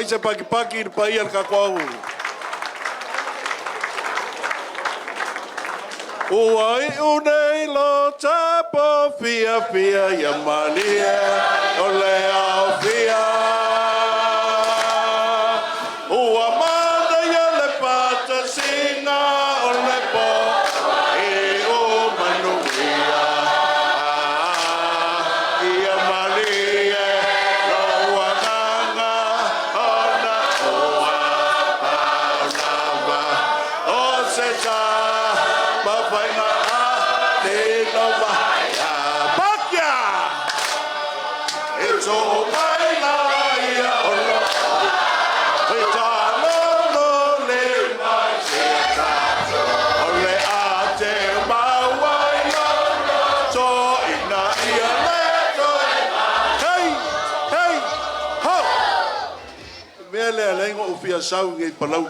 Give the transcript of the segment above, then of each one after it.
Fai se pakipaki i le paia o le tatou atunuu. Ua iu nei lo tapo fiafia ia malie o le aofia. Ua manaia le faatasiga o le po iu manuia. Ia malie lou agaga ona ua pau lava o se taumafaiga lilo mai a Pakia e too mai la ia olo i le mai o le a te maua to ina ia le toe. Hei, hei, ho! Mea lea leai no ufia sau nei palau.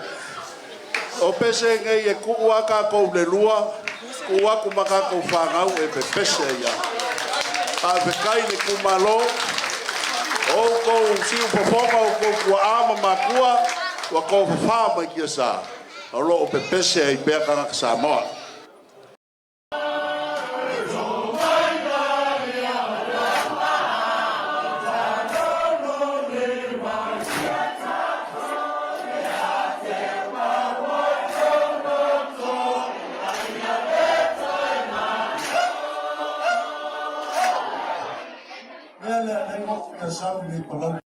O pese nei e tuu a tatou le lua, tuu atu ma tatou whanau e pepese ia. Faafetai i le itumalo, o outou siufofoga, o outou tuaa ma matua, ua tofafa mai tiasa, o lo o pepese ai pea tagata Samoa. Mea lea